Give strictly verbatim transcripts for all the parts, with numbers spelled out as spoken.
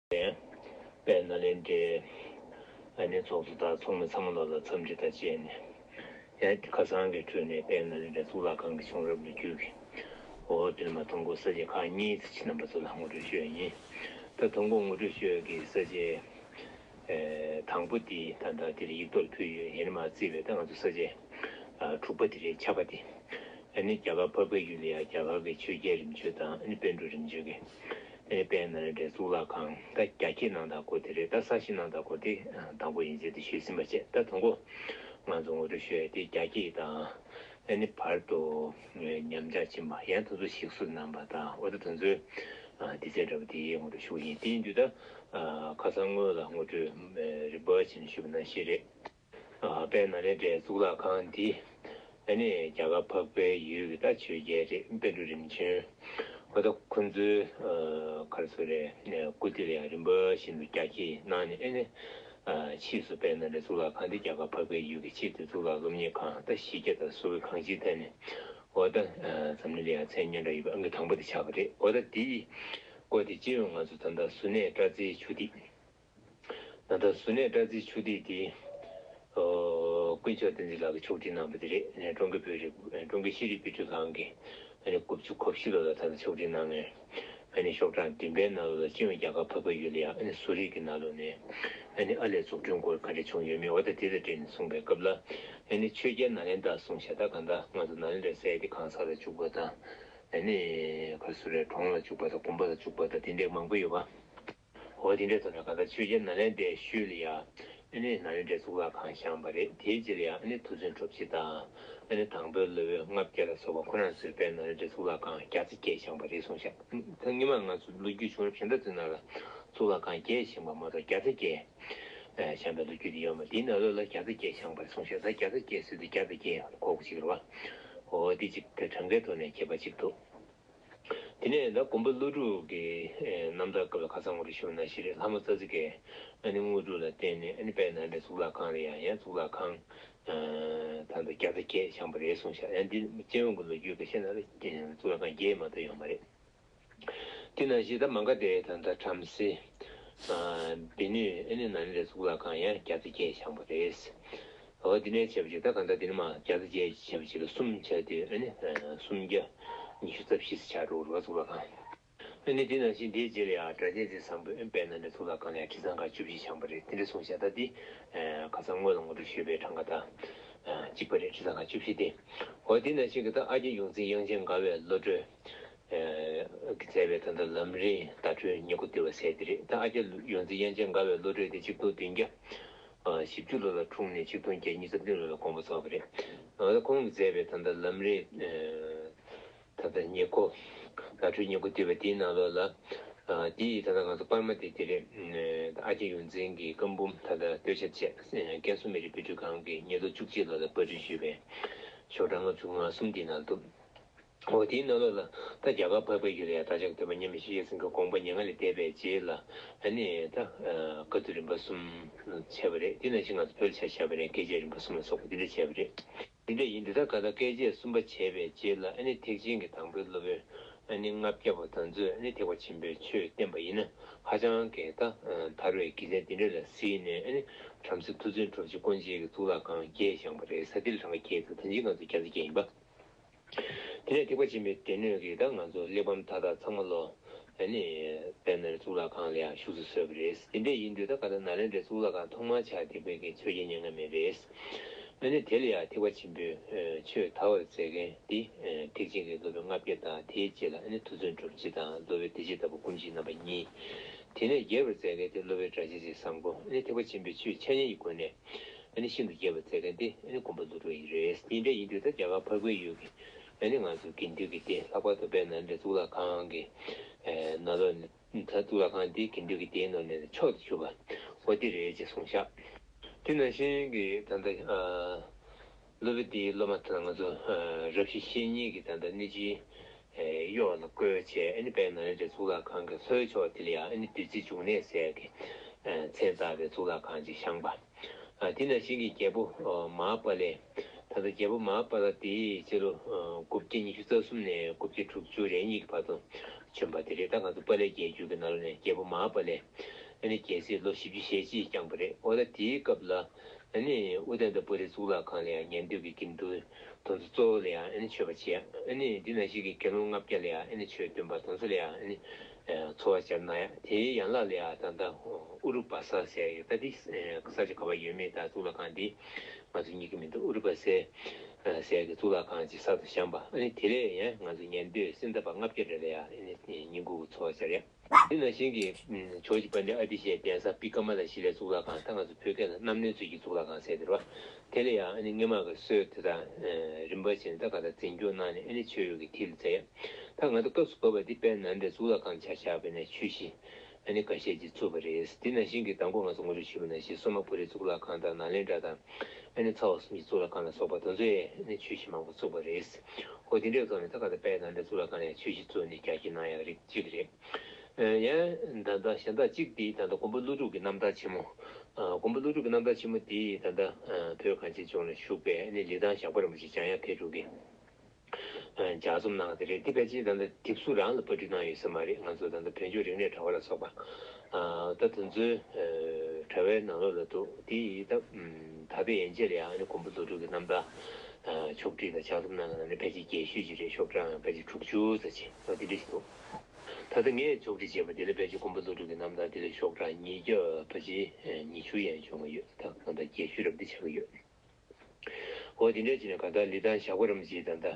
དཔལ་ནཱ་ལེནྡྲའི་ཨ་ནི་ཚོགས་གཙོ་དང་ཚོགས་མི་ཚང་མ་ལོ་ལ་འཚམས་འདྲི་དང་བཅས་ནས། ཡང་ཁ་སང་གི་ཁྲོད་ནས་དཔལ་ནཱ་ལེནྡྲའི་གཙུག་ལག་ཁང་གི་བྱུང་རབས་ལོ་རྒྱུས་ཀྱི་འོ་དེ་ནས་མ་ཐོན་གོ་ས་ཆ་ཁག་གཉིས་ཙམ་ཅིག་རྣམ་པ་ཚོ་ལ་ངོ་སྤྲོད་ཞུ་ཡ་ཡིན། ད་ཐོན་གོ་ངོ་སྤྲོད་ཞུ་ཡ་གི་ས་ཆའི་དང་པོ་དེ་ད་ལྟ་དེར་ཡིག་ཐོག་ཕུལ་ཡོད། ཡིན་ནའི་མ་བརྩིས་པའི་ད་ང་ཚོ་ས་ཆ་དྲུག་པ་དེ་རེད། ཆགས་པ་དེ། ཨ་ནི་རྒྱ་གར་འཕགས་པའི་ཡུལ་ལ་ཡང་རྒྱ་གར་གྱི་ཆོས་རྒྱལ་རིམ་བྱོན་དང་། ཨ་ནི་པཎ་གྲུབ་རིམ་བྱོན་གྱི་ཨ་ནི་དཔལ་ནཱ་ལེནྡྲའི་གཙུག་ལག་ཁང་། ད་རྒྱ་སྐྱེད་གནང་དང་སྐོར་དེ་རེད། ད་གསར་བཞེངས་གནང་དང་སྐོར་དེ་དང་པོ་ཡིན་ཟེར་དེ་ཞུས་ཟིན་པ་བྱས། ད་དང་པོ་ང་ཚོ་ངོ་སྤྲོད་ཞུ་ཡ་དེ་རྒྱ་སྐྱེད་དང་། ཨ་ནི་བར་དུ་ཉམས་ཆག་ཕྱིན་པ། ཡང་དེ་ཚོ་ཞིག་གསོ་གནང་བ་དང་། འོ་ད་དེ་ཚོའི་དུས་ཚོད་འདྲ་པོ་དེ་ངོ་སྤྲོད་ཞུ་གི་ཡིན། དེ་ཡིན་དུས་ད་ཁ་སང་སྔོན་ལ་ངོ་སྤྲོད་རིམ་པ་བྱས་ནས་ཞུས་པ་ནང་བཞིན་རེད། དཔལ་ནཱ་ལེནྡྲའི་གཙུག་ལག་ཁང་འདི་ཨ་ནི་རྒྱ་གར་འཕགས་པའི་ཡུལ་གྱི་ད་ཆོས་རྒྱལ་རེད། པཎ་གྲུབ་རིམ་བྱོན། འོ་ད་ཁོང་ཚོའི་ག་རེ་ཟེར་རེད། སྐུ་དེ་ལ་ཡང་རིམ་པ་བཞིན་དུ་རྒྱ་སྐྱེད་གནང་ནས། ཨ་ནི་ཕྱིས་སུ་དཔལ་ནཱ་ལེནྡྲའི་གཙུག་ལག་ཁང་འདི་རྒྱ་གར་འཕགས་པའི་ཡུལ་གྱི་ཆེས་མཐོའི་གཙུག་ལག་སློབ་གཉེར་ཁང་ད་གཞི་རྒྱ་དང་བཟོ་བའི་གང་ཅིའི་ཐད་ནས་འོ་ད་འཛམ་གླིང་ལ་ཡང་མཚན་སྙན་གྲགས་ཡོད་པའི་ཨང་ཀི་དང་པོ་དེ་ཆགས་པ་རེད། འོ་ད་དེའི་སྐོར་དེ་སྤྱི་ཡོངས་ང་ཚོ་ད་ལྟ་གཟུར་གནས་སྐྲ་རྩེའི་ཆུ་ཐིགས། ད་ལྟ་གཟུར་གནས་སྐྲ་རྩེའི་ཆུ་ཐིགས་དེ་དཀོན་མཆོག་བསྟན་འཛིན་ལགས་ཀྱིས་ཕྱོགས་སྒྲིག་གནང་བ་དེ་རེད། ཀྲུང་གོའི་བོད་རིགས་ཀྲུང་གོའི་ཤེས་རིག་དཔེ་སྐྲུན་ཁང་གིས་ཨ་ནི་དགུ་བཅུ་གོ་བཞི་ལོ་ལ་ད་ལྟ་ཕྱོགས་སྒྲིག་གནང་ནས། ཨ་ནི་ཤོག་གྲངས་བདུན་པའི་ནང་ལོགས་ལ་སྤྱི་ཡོངས་རྒྱ་གར་འཕགས་པའི་ཡུལ་ལ་ཡང་ཨ་ནི་གཟུར་རིས་ཀྱི་ནང་ལོགས་ནས་ཨ་ནི་ཨ་ལས་འཛུགས་སྐྲུན་སྐོར་ག་འདྲ་བྱུང་ཡོད་མེད། འོ་ད་དེ་དང་འབྲེལ་ནས་གསུངས་པའི་སྐབས་ལ། ཨ་ནི་ཆོས་རྒྱལ་ནཱ་ལེནྡྲ་གསུངས་ཤག་ད་གང་ལྟར་ང་ཚོ་ནཱ་ལེནྡྲ་ཟེར་ཡ་དེ་གང་ཟག་ལ་འཇུག་པ་དང་། ཨ་ནི་ག་རེ་ཟེར་རེད། གྲོང་ལ་འཇུག་པ་དང་དགོན་པ་ལ་འཇུག་པ་དང་དེ་འདྲའི་མང་པོ་ཡོད་པ། འོ་དེ་འདྲའི་ཐོག་ནས་གང་ལྟར་ཆོས་རྒྱལ་ནཱ་ལེནྡྲའི་ཤུལ་ལ་ཡ་ཨ་ནི་ནཱ་ལེནྡྲའི་གཙུག་ལག་ཁང་བཞེངས་པ་རེད། དེའི་རྗེས་ལ་ཡ་ཨ་ནི་མཐོ་བཙུན་གྲུབ་རྗེ་དང་། ཨ་ནི་དང་པོའི་སློབ་དཔོན་ལྔ་བརྒྱ་ལ་སོགས་པ་ཁོ་རང་ཚོས་དཔལ་ནཱ་ལེནྡྲའི་གཙུག་ལག་ཁང་བརྒྱ་རྩ་བརྒྱད་བཞེངས་པ་རེད་གསུངས་ཤག་ད་སྔོན་མ་ང་ཚོ་ལོ་རྒྱུས་བྱུང་རབས་གཞན་དག་ཚོའི་ནང་ལ་གཙུག་ལག་ཁང་བརྒྱད་བཞེངས་པ་མ་གཏོགས་བརྒྱ་རྩ་བརྒྱད་བཞེངས་པའི་ལོ་རྒྱུས་དེ་ཡོད་མ་རེད། དེའི་ནང་ལོགས་ལ་བརྒྱ་རྩ་བརྒྱད་བཞེངས་པ་རེད་གསུངས་ཤག་ད་བརྒྱ་རྩ་བརྒྱད་ཟེར་དུས་བརྒྱ་དང་བརྒྱད་གོ་དགོས་ཀྱི་རེད་བ། འོ་དེ་གཅིག་དེ་གྲངས་ཀའི་ཐོག་ནས་ཁྱད་པར་གཅིག་འདུག་དེ་ནས་ད་མགོན་པོ་ཀླུ་སྒྲུབ་ཀྱི་ཨེ་རྣམ་ཐར་སྐབས་ལ་ཁ་སང་ངོ་སྤྲོད་ཞུས་པ་ནང་བཞིན་རེད། ལྷ་མོ་ཙཱ་ཙི་གས་ཨ་ནི་དངོས་གྲུབ་ལ་བརྟེན་ནས་ཨ་ནི་དཔལ་ནཱ་ལེནྡྲའི་གཙུག་ལག་ཁང་ལ་ཡང་ཡང་གཙུག་ལག་ཁང་ཨ་ད་ལྟ་བརྒྱ་རྩ་བརྒྱད་བཞེངས་པ་རེད་གསུངས་ཤག་ཡང་འདི་སྤྱི་ཡོངས་ཀྱི་ལོ་རྒྱུས་ཀྱི་བཤད་ན་ལ་གཙུག་ལག་ཁང་བརྒྱད་མ་གཏོགས་ཡོད་མ་རེད། དེ་ནང་བཞིན་ད་མ་ག་དྷའི་ད་ལྟ་བྲམ་ཟེ་ཨ་བི་ནུས་ཨ་ནི་ནཱ་ལེནྡྲའི་གཙུག་ལག་ཁང་ཡང་བརྒྱ་རྩ་བརྒྱད་བཞེངས་པ་རེད། འོ་དེ་ནས་བྱས་པ་ཅིག་ད་གང་ལྟར་དེ་ནི་མ་བརྒྱ་རྩ་བརྒྱད་བྱས་པ་ཅིག་ལ་གསུམ་བྱས་ཏེ་ཨ་ནི་ཨ་སུམ་བརྒྱ་ཉི་ཤུ་རྩ་བཞི་ཆགས་འགྲོ་རེད་བ། གཙུག་ལག་ཁང་། ཨ་ནི་དེ་ནང་བཞིན་དེའི་རྗེས་ལ་ཡང་སྒྲ་གཅན་འཛིན་བཟང་པོས་ཨ་ནི་དཔལ་ནཱ་ལེནྡྲའི་གཙུག་ལག་ཁང་ལ་ཡང་ཁྲི་ཚང་ཁག་བཅུ་བཞི་བཞེངས་པ་རེད། དེ་འདྲ་གསུངས་ཤག་ད་འདི་ཁ་སང་སྔོན་ལ་ངོ་སྤྲོད་ཞུས་པའི་གྲངས་ཀ་དང་གཅིག་པ་རེད། ཁྲི་ཚང་ཁག་བཅུ་བཞི་དེ། འོ་དེ་ནང་བཞིན་གྱི་ད་ཨ་ཀྱཱ་ཡོངས་འཛིན་དབྱངས་ཅན་དགའ་བའི་བློ་གྲོས་ཀྱིས་མཛད་པའི་ད་ལྟ་ལམ་རིམ་བརྡ་སྤྲོད་ཉེར་མཁོ་བསྡུས་པ་ཟེར་དེ་རེད། ད་ཨ་ཀྱཱ་ཡོངས་འཛིན་དབྱངས་ཅན་དགའ་བའི་བློ་གྲོས་དེ་ཆིག་སྟོང་བདུན་བརྒྱ་བཞི་བཅུ་ལོ་ལ་འཁྲུངས་ནས་ཆིག་སྟོང་བརྒྱད་ཉིས་རྩ་བདུན་ལོ་ལ་དགོངས་པ་རྫོགས་པ་རེད། ད་ཁོང་གིས་མཛད་པའི་ད་ལྟ་ལམ་རིམ་ད་ལྟ་ཉེར་མཁོ་བརྡ་སྤྲོད་ཉེར་མཁོ་བསྡུས་པ་དེའི་ནང་ལོགས་ལ་དེའི་ད་ལྟ་ང་ཚོ་པར་མ་དེ་དེ་རེད། ཨ་ཀྱཱ་ཡོངས་འཛིན་གྱི་བཀའ་འབུམ་ད་ལྟ་སྟོད་ཆ་བཅས་ཀན་སུའུ་མི་རིགས་དཔེ་སྐྲུན་ཁང་གིས་ཉིས་སྟོང་བཅུ་གཅིག་ལོ་ལ་པར་སྐྲུན་ཞུས་པའི་ཤོག་གྲངས་ལྔ་བཅུ་ང་གསུམ་དེའི་ནང་དུ། འོ་དེའི་ནང་ལོགས་ལ་ད་རྒྱ་གར་འཕགས་པའི་ཡུལ་ལ་ཡང་བདག་ཅག་སྟོན་པ་མཉམ་མེད་ཤཱཀྱ་སེང་གེ་དགོངས་པ་མྱ་ངན་ལས་འདས་པའི་རྗེས་ལ་ཨ་ནི་ད་བཀའ་བསྡུ་རིམ་པ་གསུམ་བྱས་པ་རེད། དེ་ནང་བཞིན་ང་ཚོ་བོད་ལ་ཆ་བཞག་པ་རེད། བཀས་བཅད་རིམ་པ་གསུམ་ལ་སོགས་པ་དེ་འདྲ་བྱས་པ་རེད། དེ་འདྲ་ཡིན་དུས་ད་ག་ད་བཀས་བཅད་གསུམ་པ་བྱས་པའི་རྗེས་ལ་ཨ་ནི་ཐེག་ཆེན་གྱི་དང་པོའི་སློབ་དཔོན་ཨ་ནི་ལྔ་བརྒྱ་པ་དེ་ཚོས་ཨ་ནི་ཐེག་པ་ཆེན་པོའི་ཆོས་བསྟན་པ་ཡིན་ན་ཧ་ཅང་གི་ད་དར་བའི་དགེ་མཚན་དེ་འདྲ་ལ་གཟིགས་ནས། ཨ་ནི་བྲམ་ཟེ་མཐོ་བཙུན་གྲུབ་རྗེ་དཀོན་མཆོག་གི་གཙུག་ལག་ཁང་བརྒྱད་བཞེངས་པ་རེད། ས་ཏིལ་གྲངས་ཀ་བརྒྱད་འདུག་ད་ཅི་ང་ཚོ་བརྒྱ་རྩ་བརྒྱད་ཡིན་པ། དེ་ནས་ཐེག་པ་ཆེན་པོའི་སྡེ་སྣོད་ཀྱི་ད་ང་ཚོ་གླེགས་བམ་མཐའ་དག་ཚང་མ་ལོ། ཨ་ནི་དཔལ་ནཱ་ལེནྡྲ་གཙུག་ལག་ཁང་ལ་ཡང་བཞུགས་སུ་གསོལ་བ་རེད། དེ་འདྲ་ཡིན་དུས་ད་ག་ད་ནཱ་ལེནྡྲའི་གཙུག་ལག་ཁང་ཐོག་མར་ཕྱག་བཏེགས་པའི་གི་ཆོས་རྒྱལ་མྱ་ངན་མེད་རེད། ཨ་ནི་དེ་ལ་ཡང་ཐེག་པ་ཆེན་པོའི་ཆོས་དར་བར་མཛད་མཁན་དེ་ཐེག་ཆེན་གྱི་སློབ་དཔོན་ལྔ་བརྒྱ་དང་། དེའི་རྗེས་ལ་ཨ་ནི་མཐོ་བཙུན་གྲུབ་རྗེ་དང་སློབ་དཔོན་བདེ་བྱེད་ལྟ་བུ་སྐུ་མཆེད་རྣམ་པ་གཉིས། དེ་ནས་རྒྱས་པར་མཛད་མཁན་དེ་སློབ་དཔོན་སྒྲ་གཅན་འཛིན་བཟང་པོ། ཨ་ནི་ཐེག་པ་ཆེན་པོའི་ཆོས་འཆད་ཉན་གྱི་སྒོ་ནས། ཨ་ནི་ཤིན་ཏུ་རྒྱས་པར་མཛད་མཁན་དེ་ཨ་ནི་མགོན་པོ་ཀླུ་སྒྲུབ་ཡིན་རེད། དེ་འདྲ་ཡིན་དུས་ད་རྒྱ་གར་འཕགས་པའི་ཡུལ་གྱི་ཨ་ནི་ང་ཚོ་དགེ་འདུན་གྱི་སྡེ། ལྷག་པར་དུ་དཔལ་ནཱ་ལེནྡྲའི་གཙུག་ལག་ཁང་གི་ནང་ལོགས་ནས། ད་གཙུག་ལག་ཁང་འདི་དགེ་འདུན་གྱི་སྡེའི་ནང་ནས་མཆོག་ཏུ་གྱུར་པ་འོ་དེ་རེད་ཅེས་གསུངས་ཤག་དེ་ནང་བཞིན་གྱི་ད་ལྟ་སློབ་དཔོན་དེའི་སློབ་མ་ད་ང་ཚོ་རབ་ཞི་བཤེས་གཉེན་གྱི་ད་ལྟ་གནས་ཆེན་གཡོག་ལ་བསྐོས་བྱས། ཨ་ནི་དཔལ་ནཱ་ལེནྡྲའི་གཙུག་ལག་ཁང་གི་ལྷོའི་ཕྱོགས་དེ་ལ་ཡང་ཨ་ནི་བདུད་རྩི་འབྱུང་གནས་ཟེར་གྱི་མཚན་བཏགས་པའི་གཙུག་ལག་ཁང་ཅིག་བཞེངས་པ། དེ་ནང་བཞིན་གྱི་རྒྱལ་པོ་མ་ཧཱ་པཱ་ལས། ད་ལྟ་རྒྱལ་པོ་མ་ཧཱ་པཱ་ལ་དེའི་སྤྱི་ལོ་དགུ་བརྒྱ་ཉི་ཤུ་རྩ་གསུམ་ནས་དགུ་བརྒྱ་དྲུག་ཅུ་རེ་གཉིས་ཀྱི་བར་དུ་ བྱོན་པ་དེ་རེད། ད་ང་ཚོ་དཔལ་ལྡན་རྒྱལ་བརྒྱུད་ཀྱི་ནང་ལ་ནས་རྒྱལ་པོ་མ་པ་ལས་ཨ་ནི་རྒྱལ་སྲིད་ལོ་བཞི་བཅུ་ཞེ་གཅིག་བསྐྱངས་པ་རེད། འོ་ད་དེའི་སྐབས་ལ་ཨ་ནི་ཨུ་ཏན་ཏ་པུ་རི་གཙུག་ལག་ཁང་ལ་ཡང་ཉན་ཐོས་ཀྱི་དགེ་འདུན་དེ་ཚོ་གཙོ་བོ་ལ་ཡང་ཨ་ནི་མཆོད་པ་བྱས། ཨ་ནི་འདི་ནང་བཞིན་གྱི་དགེ་སློང་ལྔ་བརྒྱ་ལ་ཡང་ཨ་ནི་ཆོས་སྟོན་པ་དེ་ཚོ་ལ་ཡང་ཨ་ནི་འཚོ་བ་སྦྱར་གནང་ཡ། དེའི་ཡན་ལག་ལ་ཡང་ད་ལྟ་ཨུ་རུ་བ་ས་ཟེར་ཡ་ད་འདི་ས་ཆ་ག་པར་ཡོད་མེད། ད་གཙུག་ལག་ཁང་འདི་ང་ཚོ་གཉིས་ཀྱི་མི་འདུག་ཨུ་རུ་བ་ས་ཟེར་ཡ་གི་གཙུག་ལག་ཁང་ཅིག་གསར་དུ་བཞེངས་པ། ཨ་ནི་དེ་ལས་ཡང་ང་ཚོ་ཉན་ཐོས་སེམས་དཔའ་ལྔ་བརྒྱ་རེ་ལ་ཡང་ཨ་ནི་བསྙེན་བཀུར་གྱི་འཚོ་བ་སྦྱར་ཡ། དེ་ནང་བཞིན་གྱི་ཇོ་བོ་རྗེ་དཔལ་ལྡན་ཨ་ཏི་ཤའི་གདན་ས་པི་ཀ་མ་ལ་ཤི་ལའི་གཙུག་ལག་ཁང་། ད་ང་ཚོ་བོད་སྐད་ལ་རྣམ་གནོན་ཚུལ་གྱི་གཙུག་ལག་ཁང་ཟེར་དེ་རེད་བ། དེ་ལ་ཡང་ཨ་ནི་སྔོན་མ་གི་སྲོལ་དེ་དག་རིམ་པ་བཞིན་ད་ག་ད་འཛིན་སྐྱོང་གནང་ནས་ཨ་ནི་མཆོད་འོས་ཀྱི་མཐིལ་མཛད་ཡ། ད་ང་ཚོ་སྐབས་སུ་བབས་པ་འདི་དཔལ་ནཱ་ལེནྡྲའི་གཙུག་ལག་ཁང་ཆ་བཞག་པ་ཡིན་ན་ཆོས་གཞི་ཨ་ནི་འགའ་ཤས་ཅིག་བཙུགས་པ་རེད། དེ་ནང་བཞིན་གྱི་དང་པོ་ང་ཚོ་ངོ་སྤྲོད་ཞུས་པ་ནང་བཞིན་སོ་མ་པུ་རིའི་གཙུག་ལག་ཁང་དང་ནཱ་ལེནྡྲ་དང་ཨ་ནི་ཚ་བ་གསུམ་གྱི་གཙུག་ལག་ཁང་ལ་སོགས་པ་དེ་ཚོ་ཡང་ཨ་ནི་ཆོས་གཞི་མང་པོ་བཙུགས་པ་རེད། ཨོ་དེ་འདྲའི་ཐོག་ནས་ད་ག་ད་དཔལ་ནཱ་ལེནྡྲའི་གཙུག་ལག་ཁང་ལ་ཡང་ཆོས་གཞི་བཙུགས་ནས་རྒྱ་སྐྱེད་གནང་ཡག་རིགས་གཅིག་རེད། ཡང་ད་ལྟ་གཞན་དག་གཅིག་དེ་ད་ལྟ་མགོན་པོ་ཀླུ་སྒྲུབ་ཀྱི་རྣམ་ཐར་ཆེན་མོ། མགོན་པོ་ཀླུ་སྒྲུབ་ཀྱི་རྣམ་ཐར་ཆེན་མོ་དེ་ད་ལྟ་བོད་གངས་ཅན་ལྗོངས་ལ་བཞུགས་པའི་ཨ་ནི་ལི་ཐང་ཞགས་པ་རིན་པོ་ཆེ་འཇམ་དབྱངས་མཁས་གྲུབ་ཀྱིས་ལྗགས་རྩོམ་གནང་བ་དེ་རེད། དེ་ཕལ་ཆེར་ད་ལྟ་དེབ་གཟུགས་རང་ལ་པར་སྐྲུན་གནང་ཡོད་ས་མ་རེད། ང་ཚོ་ད་ལྟ་བོད་ལྗོངས་རིག་གནས་དྲ་བ་ལ་སོགས་པ་ད་དེ་ཚོའི་དྲ་བའི་ནང་ལོགས་ལ་འདུག་དེ་ད་ད་ལྟ་ཡན་ཆད་ལ་ཡང་ཨ་ནི་མགོན་པོ་ཀླུ་སྒྲུབ་ཀྱི་རྣམ་ཐར་ཕྱོགས་བསྒྲིགས་དང་ལྗགས་རྩོམ་གནང་མཁན་ནི་ཕལ་ཆེར་རྒྱས་ཤོས་ཅིག་རེད། ཤོག་གྲངས་ཕལ་ཆེར་དྲུག་ཅུ་ཙམ་ཅིག་ད་དེ་འདྲ་ཞིག་འདུག་ད་ལྟ་ངས་ཕྱོགས་སྒྲིག་བྱས་པ་དེ་ལ་ཕལ་ཆེར་མགོན་པོ་ཀླུ་སྒྲུབ་ཀྱི་རྣམ་ཐར་དེ་ལ་ཤོག་གྲངས་ཉིས་བརྒྱ་ཕལ་ཆེར་ཉི་ཤུ་ཡན་བྱུང་བ་ཡོད། ད་གང་ལྟར་རྒྱས་ཤོས་རབ་འདི་ཆགས་ཀྱི་ཡོད། འོ་དེ་འདྲ་བྱས་ནས་གང་ལྟར་ལི་ཐང་ཞགས་པ་རིན་པོ་ཆེས་ད་ལྟ་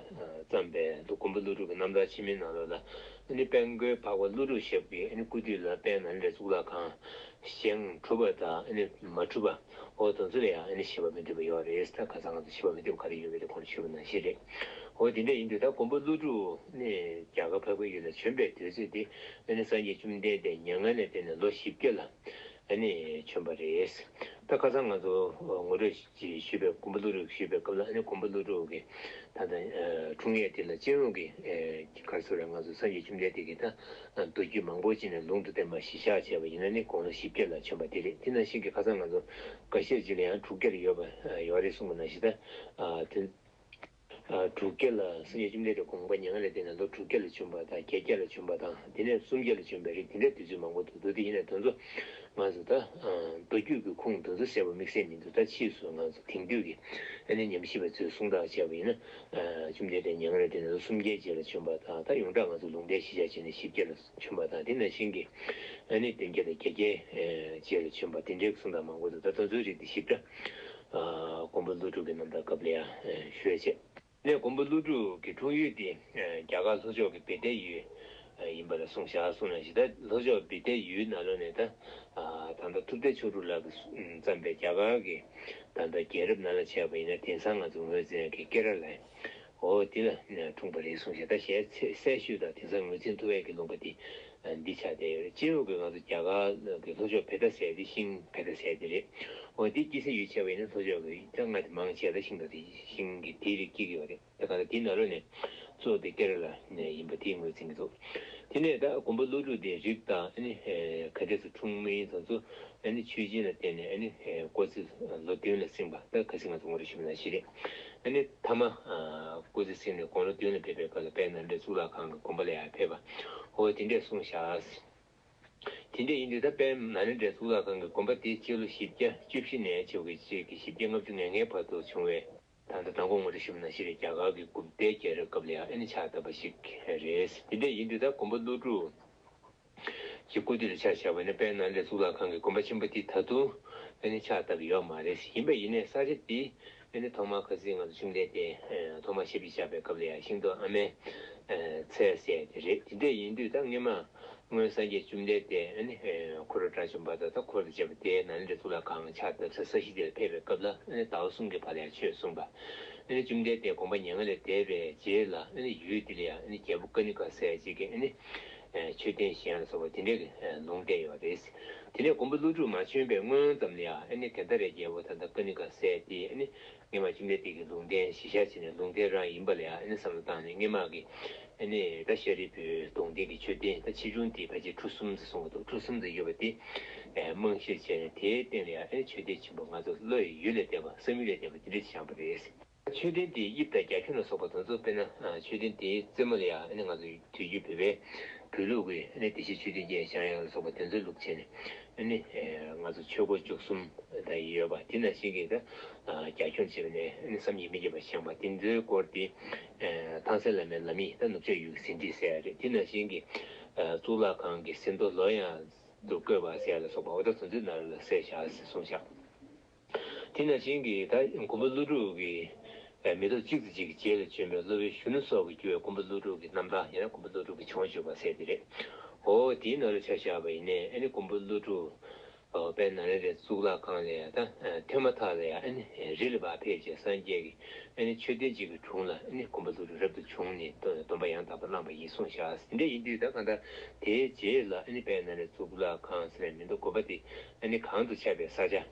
བརྩམས་པའི་མགོན་པོ་ཀླུ་སྒྲུབ་ཀྱི་རྣམ་ཐར་ཆེན་མོའི་ནང་ལོགས་ལ་ཨ་ནི་དཔལ་མགོན་འཕགས་པ་ཀླུ་སྒྲུབ་ཞབས་ཀྱིས་ཨ་ནི་སྐུ་དུས་ལ་དཔལ་ནཱ་ལེནྡྲའི་གཙུག་ལག་ཁང་བཞེངས་གྲུབ་པ་དང་ཨ་ནི་མ་གྲུབ་པ། འོ་དེ་ཚོ་ལ་ཡང་ཨ་ནི་ཤེས་པ་མི་འགྲིག་པ་ཡོད་རེད། ད་ཁ་སང་ང་ཚོ་ཤེས་པ་མི་འགྲིག་པ་ག་རེ་ཡོད་མེད་དེ་གོང་དུ་ཞུས་པ་ནང་བཞིན་རེད། འོ་དེ་འདྲ་ཡིན་དུས་ད་མགོན་པོ་ཀླུ་སྒྲུབ་ནས་རྒྱ་གར་འཕགས་པའི་ཡུལ་ལ་བྱོན་པའི་དུས་ཚོད་དེ་ཨ་ནི་སངས་རྒྱས་བཅོམ་ལྡན་འདས་མྱ་ངན་ལས་འདས་ནས་ལོ་བཞི་བརྒྱ་ལ་ཨ་ནི་བྱོན་པ་རེད། ད་ཁ་སང་ང་ཚོ་ངོ་སྤྲོད་ཅིག་ཞུས་པའི་མགོན་པོ་ཀླུ་སྒྲུབ་ཞུས་པའི་སྐབས་ལ་ཨ་ནི་མགོན་པོ་ཀླུ་སྒྲུབ་ཀྱི་ད་ལྟ་འཁྲུངས་ཡས་དེ་ལ་སྤྱི་ཡོངས་ཀྱི་ག་རེ་ཟེར་རེད། ང་ཚོ་སངས་རྒྱས་བཅོམ་ལྡན་འདས་ཀྱི་ད་མདོ་རྒྱུད་མང་པོ་ཅིག་ནས་ལུང་དུ་བསྟན་པ་གཞི་བཞག་བྱས་པ་ཡིན་ན་ནི་དགུང་ལོ་བཞི་བརྒྱ་ལ་བྱོན་པ་དེ་རེད། དེ་ནང་བཞིན་གྱི་ཁ་སང་ང་ཚོ་འགའ་ཤས་ཅིག་ལ་ཡང་དྲུག་བརྒྱ་ལ་ཡོད་པ་ཡོད་རེད་གསུངས་པ་ནང་བཞིན་ད་དེ། དྲུག་བརྒྱ་ལ་སངས་རྒྱས་བཅོམ་ལྡན་འདས་དགོངས་པ་མྱ་ངན་ལས་འདས་ནས་ལོ་དྲུག་བརྒྱ་ལ་བྱོན་པ་དང་བརྒྱད་བརྒྱ་ལ་བྱོན་པ་དང་དེ་ནས་སུམ་བརྒྱ་ལ་བྱོན་པ་རེད། དེ་འདྲའི་དུས་ཚོད་མང་པོ་འདུག་འདུག་དེ་ཡིན་ན་དེ་ཚོ་ང་ཚོ་ད་མདོ་རྒྱུད་ཀྱི་ཁུངས་དེ་ཚོ་གསལ་པོ་དམིགས་བསལ་མི་འདུག་ད་ཕྱིས་སུ་ང་ཚོ་དེང་དུས་ཀྱི་ཨ་ནི་ཉམས་ཞིབ་པ་ཚོས་གསུང་དག་བྱས་པ་ཡིན་ན་བཅོམ་ལྡན་འདས་མྱ་ངན་ལས་འདས་ནས་ལོ་སུམ་བརྒྱའི་རྗེས་ལ་བྱོན་པ་དང་ད་ཡོངས་གྲགས་ང་ཚོ་ལུང་བསྟན་གཞི་བཞག་བྱས་ནས་བཞི་བརྒྱ་ལ་བྱོན་པ་དང་དེ་ནང་བཞིན་གྱི་ཨ་ནི་བདུན་བརྒྱ་དང་བརྒྱད་བརྒྱའི་རྗེས་ལ་བྱོན་པ་དེ་འདྲའི་གསུང་དག་མང་པོ་འདུག་ད་དེ་ཚོའི་རིགས་དེ་ཞིབ་ཕྲ་མགོན་པོ་ཀླུ་སྒྲུབ་ཀྱི་རྣམ་ཐར་སྐབས་ལ་ཡང་ཞུས་བྱས། ནས་མགོན་པོ་ཀླུ་སྒྲུབ་ཀྱི་འཁྲུངས་ཡུལ་དེ་རྒྱ་གར་ལྷོ་ཕྱོགས་ཀྱི་བེ་ཏའི་ཡུལ་ཡིན་པ་ལ་གསུངས་བཞག་གསུངས་ནས་ཞེ་ད་ལྷོ་ཕྱོགས་བེ་ཏའི་ཡུལ་ནང་ལོགས་ནས་ད་ད་ལྟ་ཐུབ་བསྟན་ཆོས་དྲུག་ལགས་ཀྱིས་བརྩམས་པའི་རྒྱ་གར་གྱི་ད་ལྟ་རྒྱལ་རབས་ནང་ལ་བྱས་པ་ཡིན་ན་དེང་སང་ང་ཚོ་ངོས་འཛིན་གྱི་ཀེ་ར་ལའི་འོ་དེ་ལ་འཁྲུངས་པ་རེད་གསུངས་ཤག་ད་གཞས་ཚིག་གསལ་ཤོས་དང་དེང་སང་ངོས་འཛིན་ཐུབ་པའི་གི་ལུང་པ་དེ་འདི་ཆགས་བསྡད་ཡོད་རེད། སྤྱི་ཡོངས་ཀྱི་ང་ཚོ་རྒྱ་གར་གྱི་ལྷོ་ཕྱོགས་བེ་ཏ་ཟེར་དེ་ཤིང་བེ་ཏ་ཟེར་དེ་རེད། འོ་དེ་སྐྱེ་སའི་ཡུལ་བྱས་པ་ཡིན་ན་ལྷོ་ཕྱོགས་ཀྱི་ད་ང་དེ་མང་ཆེ་ད་ཤིང་དང་དེ་ཤིང་གི་དེའི་རིགས་སྐྱེ་གི་ཡོད་རེད། ད་ག་ད་དེའི་ནང་ལོགས་ནས་གཙོ་བོ་དེ་ཀེ་ར་ལ་ནས་ཡིན་པ་དེ་ངོས་འཛིན་གྱི་འདུག་དེ་ནས་ད་མགོན་པོ་ཀླུ་སྒྲུབ་དེ་རིགས་དང་ཨ་ནི་ག་འདྲས་སུ་འཁྲུངས་མིན་དེ་ཚོ་ཨ་ནི་ཆོས་སྦྱིན་ལ་བརྟེན་ནས་ཨ་ནི་སྐུ་ཚེ་ལོ་བདུན་ལ་བསྲིངས་པ་ད་ཁ་སང་ང་ཚོ་ངོ་སྤྲོད་ཞུས་པ་ནང་བཞིན་རེད། ཨ་ནི་ཐ་མ་སྐུ་ཚེ་བསྲིངས་ནས་དགུང་ལོ་བདུན་ལ་ཕེབས་པའི་སྐབས་ལ་དཔལ་ནཱ་ལེནྡྲའི་གཙུག་ལག་ཁང་གི་དགོན་པ་ལ་ཡང་ཕེབས་པ་འོ་དེ་འདྲས་གསུངས་བཞག་དེ་འདྲས་ཡིན་དུས་ད་དཔལ་ནཱ་ལེནྡྲའི་གཙུག་ལག་ཁང་གི་དགོན་པ་དེ་སྤྱི་ལོ་བཞི་བརྒྱ་བཅུ་བཞི་ནས་བྱེད་དགོས་ཅིག་གི་བཞི་བརྒྱ་ལྔ་བཅུ་ང་ལྔའི་བར་དུ་བྱུང་བའི་ད་ལྟ་དང་པོ་ངོ་སྤྲོད་ཞུས་པ་ནང་བཞིན་རེད། རྒྱ་གར་གྱི་གུཔྟའི་རྒྱལ་རབས་སྐབས་ལ་ཡང་ཨ་ནི་ཕྱག་བཏབ་པ་ཞིག་རེད། དེ་འདྲས་ཡིན་དུས་ད་མགོན་པོ་ཀླུ་སྒྲུབ་ཀྱི་སྐུ་དུས་ལ་ཆ་བཞག་པ་ཡིན་ན་དཔལ་ནཱ་ལེནྡྲའི་གཙུག་ལག་ཁང་གི་དགོན་པ་ཆེན་པོ་དེ་ད་དུང་ཨ་ནི་ཕྱག་བཏབ་ཡོད་མ་རེད། ཡིན་པ་ཡིན་ནའི་ས་ཆ་དེ་ཨ་ནི་ཐོག་མར་ཁ་སང་ང་ཚོ་བཅོམ་ལྡན་འདས་ཐོག་མར་ཞབས་ཕྱི་བཞག་པའི་སྐབས་ལ་ཡང་ཤིང་ཏོག་ཨ་མའི་ཚལ་ཟེར་དེ་རེད། དེ་འདྲས་ཡིན་དུས་ད་སྔོན་མ་སྔོན་སངས་རྒྱས་བཅོམ་ལྡན་འདས་ཨ་ནི་ཨེ་འཁོར་དགྲ་བཅོམ་པ་དང་ད་འཁོར་དང་བཅས་པ་དེ་ནཱ་ལེནྡྲའི་གཙུག་ལག་ཁང་ཕྱག་བཏབ་ས་ས་གཞི་དེར་ཕེབས་པའི་སྐབས་ལ་ཨ་ནི་ཟླ་བ་གསུམ་གྱི་བར་ལ་ཡང་ཆོས་གསུངས་པ། ཨ་ནི་བཅོམ་ལྡན་འདས་དགོངས་པ་མྱ་ངན་ལས་འདས་པའི་རྗེས་ལ་ཨ་ནི་ཡུལ་དེ་ལ་ཡང་ཨ་ནི་རྒྱལ་པོ་ཀ་ནི་ཀ་ཟེར་ཅིག་གིས་ཨ་ནི་ཨེ་མཆོད་རྟེན་བཞེངས་ལ་སོགས་པ་དེ་འདྲའི་ལུང་བསྟན་ཡོད་རེད། དེ་ནས་མགོན་པོ་ཀླུ་སྒྲུབ་མ་བྱོན་པའི་སྔོན་ཙམ་ལ་ཡང་ཨ་ནི་གན་ད་རའི་རྒྱལ་པོ་ད་ལྟ་ཀ་ནི་ཀ་ཟེར་དེ་ཨ་ནི་སྔོན་མ་བཅོམ་ལྡན་འདས་ཀྱི་ལུང་བསྟན་གཞི་བཞག་བྱས་ནས་ལུང་བསྟན་རང་ཡིན་པ་ལ་ཡང་ཨ་ནི་བསམ་བློ་བཏང་ནས་སྔོན་མ་གི་ཨ་ནི་ད་ཤཱ་རིའི་བུའི་གདུང་རྟེན་གྱི་མཆོད་རྟེན་ད་ཆེ་ཆུང་དེ་ཕལ་ཆེར་ཁྲུ་གསུམ་ཙམ་གསུང་གི་འདུག་ཁྲུ་གསུམ་ཙམ་ཡོད་པ་དེ་ཨེ་རྨང་གཞིར་བྱས་ནས་དེའི་སྟེང་ལ་ཡང་ཨ་ནི་མཆོད་རྟེན་ཆེན་པོ་ང་ཚོ་བློ་ཡི་ཡུལ་ལས་འདས་པ་བསམ་ཡུལ་ལས་འདས་པ་དེ་འདྲ་ཞིག་བཞེངས་པ་རེད། མཆོད་རྟེན་དེའི་དབྱིབས་དང་རྒྱ་ཁྱོན་ལ་སོགས་པ་དེ་ཚོ་དཔེར་ན་མཆོད་རྟེན་དེའི་རྩེ་མོ་ལ་ཡང་ཨ་ནི་ང་ཚོ་དུས་རྒྱུན་བོད་པའི་ བོད་ལུགས་ཀྱི་ཨ་ནི་བདེ་གཤེགས་མཆོད་རྟེན་བརྒྱད་བཞེངས་ཡག་ལ་སོགས་པ་དེ་ཚོའི་ལུགས་བྱས་ནས་ཨ་ནི་ང་ཚོ་ཆོས་སྒོ་བཅུ་གསུམ་དང་ཡོད་པ་དེ་ནང་བཞིན་གྱི་ད་རྒྱ་ཁྱོན་བྱས་པ་ནས་ཨ་ནི་བསམ་ཡས་མི་བརྗེད་པ་བཞེངས་པ་དེ་ཚོའི་སྐོར་དེ་ཐང་སན་བླ་མའི་ལམ་ཡིག་ད་ནུབ་ཕྱོགས་ཡུལ་གྱི་ཟིན་བྲིས་ཟེར་ཡ་རེད། དེ་ནང་བཞིན་གྱི་གཙུག་ལག་ཁང་གི་ཟིན་ཐོ་ལོ་ཡང་དུ་བཀོད་པ་ཟེར་ཡ་ལ་སོགས་པ་འོ་ད་དེ་ཚོའི་ནང་ལ་གསལ་བཞག་ཟེར་གསུངས་བཞག་དེ་ནང་བཞིན་གྱི་ད་མགོན་པོ་ཀླུ་སྒྲུབ་ཀྱི་མེ་ཏོག་གཅིག་ཏུ་གཅིག་གི་རྗེས་ལ་བྱོན་པའི་སློབ་དཔོན་གཞོན་ནུ་སོགས་ཀྱིས་བསྒྱུར་བའི་མགོན་པོ་ཀླུ་སྒྲུབ་ཀྱི་རྣམ་ཐར་ཡང་ན་མགོན་པོ་ཀླུ་སྒྲུབ་ཀྱི་བྱུང་བཞུགས་པ་ཟེར་དེ་རེད། འོ་དེའི་ནང་ལ་ཆ་བཞག་པ་ཡིན་ནའི་ཨ་ནི་མགོན་པོ་ཀླུ་སྒྲུབ་དཔལ་ནཱ་ལེནྡྲའི་གཙུག་ལག་ཁང་ལ་ཡང་ད་ཐོན་མ་ཐག་ལ་ཡང་ཨ་ནི་རི་ལ་ཕར་ཕེབས་བྱས་སངས་རྒྱས་ཀྱི་ཨ་ནི་མཆོད་རྟེན་གཅིག་གི་དྲུང་ལ་ཨ་ནི་མགོན་པོ་ཀླུ་སྒྲུབ་རབ་ཏུ་བྱུང་ནས་སྡོམ་པ་ཡང་དག་པ་བླངས་པ་ཡིན་གསུངས་བཞག་དེ་འདྲ་ཡིན་དུས་ད་གང་ལྟར་དེའི་རྗེས་ལ་ཨ་ནི་དཔལ་ནཱ་ལེནྡྲའི་གཙུག་ལག་ཁང་ཟེར་བའི་མིང་ཐོ་དགོན་པ་དེ་ཨ་ནི་གང་དུ་ཆགས་པའི་ས་ཆ།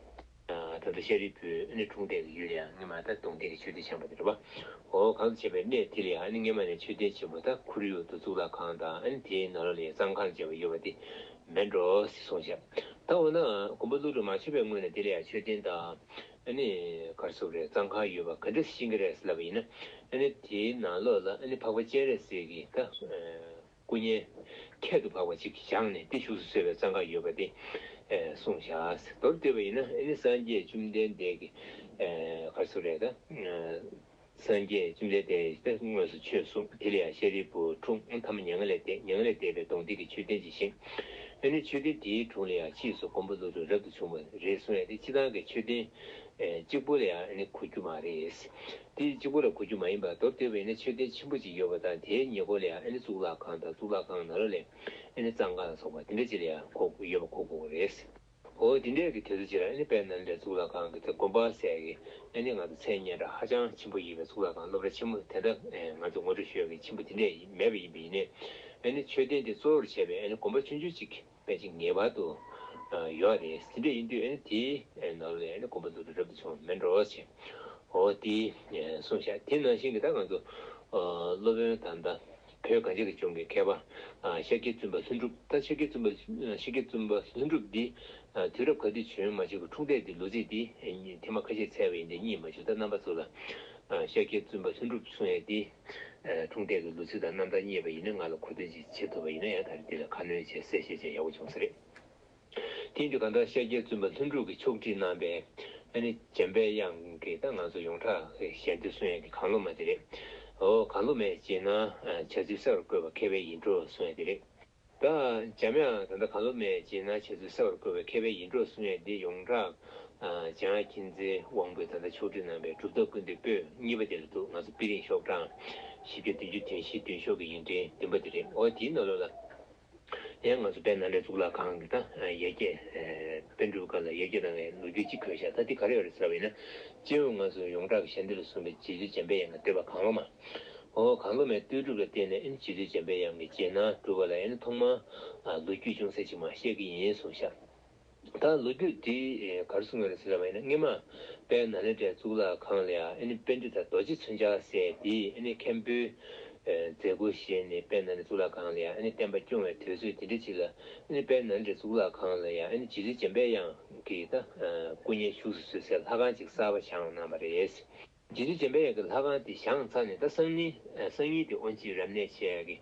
ད་ལྟ་ཤཱ་རིའི་བུ་ཨ་ནི་འཁྲུངས་འདས་ཀྱི་ཡུལ་ལ་ཡང་སྔོན་མ་ད་གདུང་རྟེན་གྱི་མཆོད་རྟེན་བཞེངས་པ་དེ་རེད་པ། འོ་གང་དུ་བྱས་པའི་གནས་དེ་ལ་ཡང་ཨ་ནི་སྔོན་མ་ནས་མཆོད་རྟེན་ཆེན་པོ་ད་ཁོར་ཡུག་ཏུ་གཙུག་ལག་ཁང་དང་ཨ་ནི་དེའི་ནང་ལོགས་ལ་ཡང་གཙང་ཁང་བཅས་པ་ཡོད་པ་དེ་མེད་འགྲོ་ཟེར་གསུངས་བཞག་ད་འོ་ན་མགོན་པོ་ཀླུ་སྒྲུབ་མ་བྱོན་པའི་སྔོན་ནས་དེ་ལ་ཡང་མཆོད་རྟེན་དང་ཨ་ནི་ག་རེ་ཟེར་དགོས་རེད་གཙང་ཁང་ཡོད་པ་ག་འདྲ་ཤེས་ཀྱི་རེད་ཟེར་ལབ་པ་ཡིན་ན་ཨ་ནི་དེའི་ནང་ལོགས་ལ་ཨ་ནི་འཕགས་པ་སྤྱན་རས་གཟིགས་ཀྱི་ད། སྐུ་བརྙན་ཁྱད་དུ་འཕགས་པ་ཅིག་བཞེངས་ནས་དེ་བཞུགས་སུ་གསོལ་བའི་གཙང་ཁང་ཡོད་པ་དེ་གསུངས་བཞག་མདོར་བསྡུས་པ་ཡིན་ན་ཨ་ནི་སངས་རྒྱས་བཅོམ་ལྡན་འདས་ཀྱི་ག་རེ་ཟེར་རེད་ད། སངས་རྒྱས་བཅོམ་ལྡན་འདས་དེ་དངོས་སུ་ཆོས་གསུངས་དེ་ལ་ཡང་ཤཱ་རིའི་བུ་འཁྲུངས་ཐ་མ་མྱ་ངན་ལས་འདས་མྱ་ངན་ལས་འདས་པའི་གདུང་རྟེན་གྱི་མཆོད་རྟེན་ཅིག་བཞེངས། ཨ་ནི་མཆོད་རྟེན་དེའི་དྲུང་ལ་ཡང་ཕྱིས་སུ་མགོན་པོ་ཀླུ་སྒྲུབ་རབ་ཏུ་བྱུང་བ་རེད་གསུངས་ཡ་དེ་སྤྱིར་བཏང་གི་མཆོད་རྟེན། གཅིག་པོ་ལ་ཡང་ཨ་ནི་གོ་རྒྱུ་མ་རེད། དེ་གཅིག་པོ་ལ་གོ་རྒྱུ་མ་ཡིན་པར་མདོར་བསྡུས་པ་ཡིན་ན་མཆོད་རྟེན་ཆེན་པོ་གཅིག་ཡོད་པ་དང་དེའི་ཉེ་འཁོར་ལ་ཡང་ཨ་ནི་གཙུག་ལག་ཁང་དང་གཙུག་ལག་ཁང་ནང་ལོགས་ལ་ཨ་ནི་གཙང་ཁང་ལ་སོགས་པ་དེ་འདྲ་ཅིག་ལ་ཡང་གོ་ཡོད་པ་གོ་དགོས་པ་རེད། འོ་དེ་འདྲའི་གི་དུས་ཚོད་ཅིག་ལ་ཨ་ནི་དཔལ་ནཱ་ལེནྡྲའི་གཙུག་ལག་ཁང་གི་དེ་དགོན་པ་ཟེར་གི་ཨ་ནི་ང་ཚོ་མཚན་སྙན་གྲགས་ཧ་ཅང་ཆེན་པོ་ཡིན་པའི་གཙུག་ལག་ཁང་སློབ་གྲྭ་ཆེན་མོ་དེ་འདྲ་ང་ཚོ་ངོ་སྤྲོད་ཞུ་ཡག་གི་ཆེན་པོ་དེ་འདྲ་མེད་པ་ཡིན་པ་ཡིན་ནའི་ཨ་ནི་མཆོད་རྟེན་དེ་གཙོ་བོར་བྱས་པའི་ཨ་ནི་དགོན་པ་ཆུང་ཆུང་ཅིག་དཔེ་ཅིག་ངེས་པར་དུ་ཡོད་རེད། དེ་འདྲ་ཡིན་དུས་ཨ་ནི་དེའི་ནང་ལ་ཨ་ནི་མགོན་པོ་ཀླུ་སྒྲུབ་རབ་ཏུ་བྱུང་བ་མེད་འགྲོ་ཞེས་འོ་དེ་གསུངས་བཞག་དེ་ནང་བཞིན་གྱི་ད་ང་ཚོ་སློབ་དཔོན་ད་ལྟ་བོད་གངས་ཅན་གྱི་ལྗོངས་ཀྱི་མཁས་པ་ཤཱཀྱ་བཙུན་པ་ལྷུན་གྲུབ་ད་ཤཱཀྱ་བཙུན་པ་ཤཱཀྱ་བཙུན་པ་ལྷུན་གྲུབ་འདི་དུས་རབས་ག་དུས་བྱོན་མ་བྱོན་གྱི་འཁྲུངས་འདས་འདི་ལོ་ཚིགས་འདི་ཐེངས་མ་ཁ་ཤས་བཙལ་བ་ཡིན་ཏེ་རྙེད་མ་བྱུང་། ད་རྣམ་པ་ཚོ་ལ་ཤཱཀྱ་བཙུན་པ་ལྷུན་གྲུབ་གསུང་ཡས་འདི། འཁྲུངས་འདས་ཀྱི་ལོ་ཚིགས་དང་རྣམ་ཐར་རྙེད་པ་ཡིན་ན་ང་ལ་གོ་སྟོན་ཅིག་བྱེད་ཐུབ་པ་ཡིན་ན་ཡང་ད་རེས་འདི་ལ་ཁ་སྣོན་བྱས་གསལ་བཤད་བྱས་ཡག་པོ་བྱུང་ས་རེད། དེ་ཡིན་དུས་གང་ལྟར་ཤཱཀྱ་བཙུན་པ་ལྷུན་གྲུབ་ཀྱིས་ཕྱོགས་སྒྲིག་གནང་པའི་ཨ་ནི་འཇམ་པའི་དབྱངས་ཀྱི་ད་ང་ཚོ་ཡོངས་གྲགས་ཞལ་འདོན་གསུང་ཡས་ཀྱི་གང་བློ་མ་དེ་རེད། འོ་གང་བློ་མའི་རྗེས་གནང་བྱ་ཚུལ་གསལ་བར་བཀོད་པ་མཁས་པའི་ཡིད་འཕྲོག་གསུང་ཡས་དེ་རེད། ད་འཇམ་དབྱངས་ད་ལྟ་གང་བློ་མའི་རྗེས་གནང་བྱ་ཚུལ་གསལ་བར་བཀོད་པའི་མཁས་པའི་ཡིད་འཕྲོག་གསུང་ཡས་འདི་ཡོངས་གྲགས་འཇམ་དབྱངས་མཁྱེན་བརྩེ་དབང་པོས་ད་ལྟ་ཕྱོགས་སྒྲིག་གནང་པའི་གྲུབ་ཐོབ་ཀུན་འདུས་པོད་གཉིས་པ་དེ་ལ་འདུག་ང་ཚོ་དཔེ་རིང་ཤོག་གྲངས་བཞི་བརྒྱ་བདུན་ཅུ་དོན་བཞི་བདུན་ཤོག་གི་ཡིག་ཕྲེང་བདུན་པ་དེ་རེད། འོ་དེའི་ནང་ལོགས་ལ་ཡང་ང་ཚོ་དཔལ་ནཱ་ལེནྡྲའི་གཙུག་ལག་ཁང་གི་ད་ཡར་རྒྱས་པཎ་གྲུབ་སྐབས་ལ་ཡར་རྒྱས་གནང་བའི་ལོ་རྒྱུས་གཅིག་འཁོད་བཞག་ད་འདི་ག་རེ་ཡོད་རེད་ཟེར་བ་ཡིན་ན་སྤྱི་ཡོངས་ང་ཚོ་ཡོངས་གྲགས་ཀྱི་ཞལ་འདོན་ལ་གསུངས་པའི་རྗེ་བཙུན་འཇམ་པའི་དབྱངས་ཀྱི་བསྟོད་པ་གང་བློ་མ། འོ་གང་བློ་མའི་བསྟོད་སྒྲུབ་ལ་བརྟེན་ནས་ཨེ་ནི་རྗེ་བཙུན་འཇམ་པའི་དབྱངས་ཀྱི་རྗེས་གནང་གྲུབ་པ་ལ་ཨེ་ནི་ཐོག་མར་ལོ་རྒྱུས་ཅུང་ཟད་ཅིག་མར་བཤད་ཀྱི་ཡིན་གསུངས་ཤག་ད་ལོ་རྒྱུས་འདི་ག་རེ་གསུངས་ཡོད་རེད་ཟེར་ལབ་པ་ཡིན་ན་སྔོན་མ་དཔལ་ནཱ་ལེནྡྲའི་གཙུག་ལག་ཁང་ལ་ཡང་ཨེ་ནི་པཎྜི་ཏ་རྡོ་རྗེ་མཚོན་ཆ་ཟེར་དེ་ཨེ་ནི་མཁན་པོའི་མཛད་སྒོ་བཞེས་ནས་དཔལ་ནཱ་ལེནྡྲའི་གཙུག་ལག་ཁང་ལ་ཡང་ཨེ་ནི་བསྟན་པ་སྐྱོང་བའི་དུས་ཚོད་དེ་འདྲ་ཅིག་ལ་ཨེ་ནི་དཔལ་ནཱ་ལེནྡྲའི་གཙུག་ལག་ཁང་ལ་ཡང་ཨེ་ནི་རྗེ་བཙུན་འཇམ་པའི་དབྱངས་ཀྱི་ད་སྐུ་བརྙན་བཞུགས་སུ་གསོལ་སའི་ལྷ་ཁང་ཅིག་གསར་པ་བཞེངས་གནང་བ་རེད། རྗེ་བཙུན་འཇམ་པའི་དབྱངས་ཀྱི་ལྷ་ཁང་དེ་བཞེངས་ཚར་ནས་ད་སང་ཉིན་སང་ཉིན་དེ་དབུ་འབྱེད་རབ་གནས་བྱས་ཀྱི་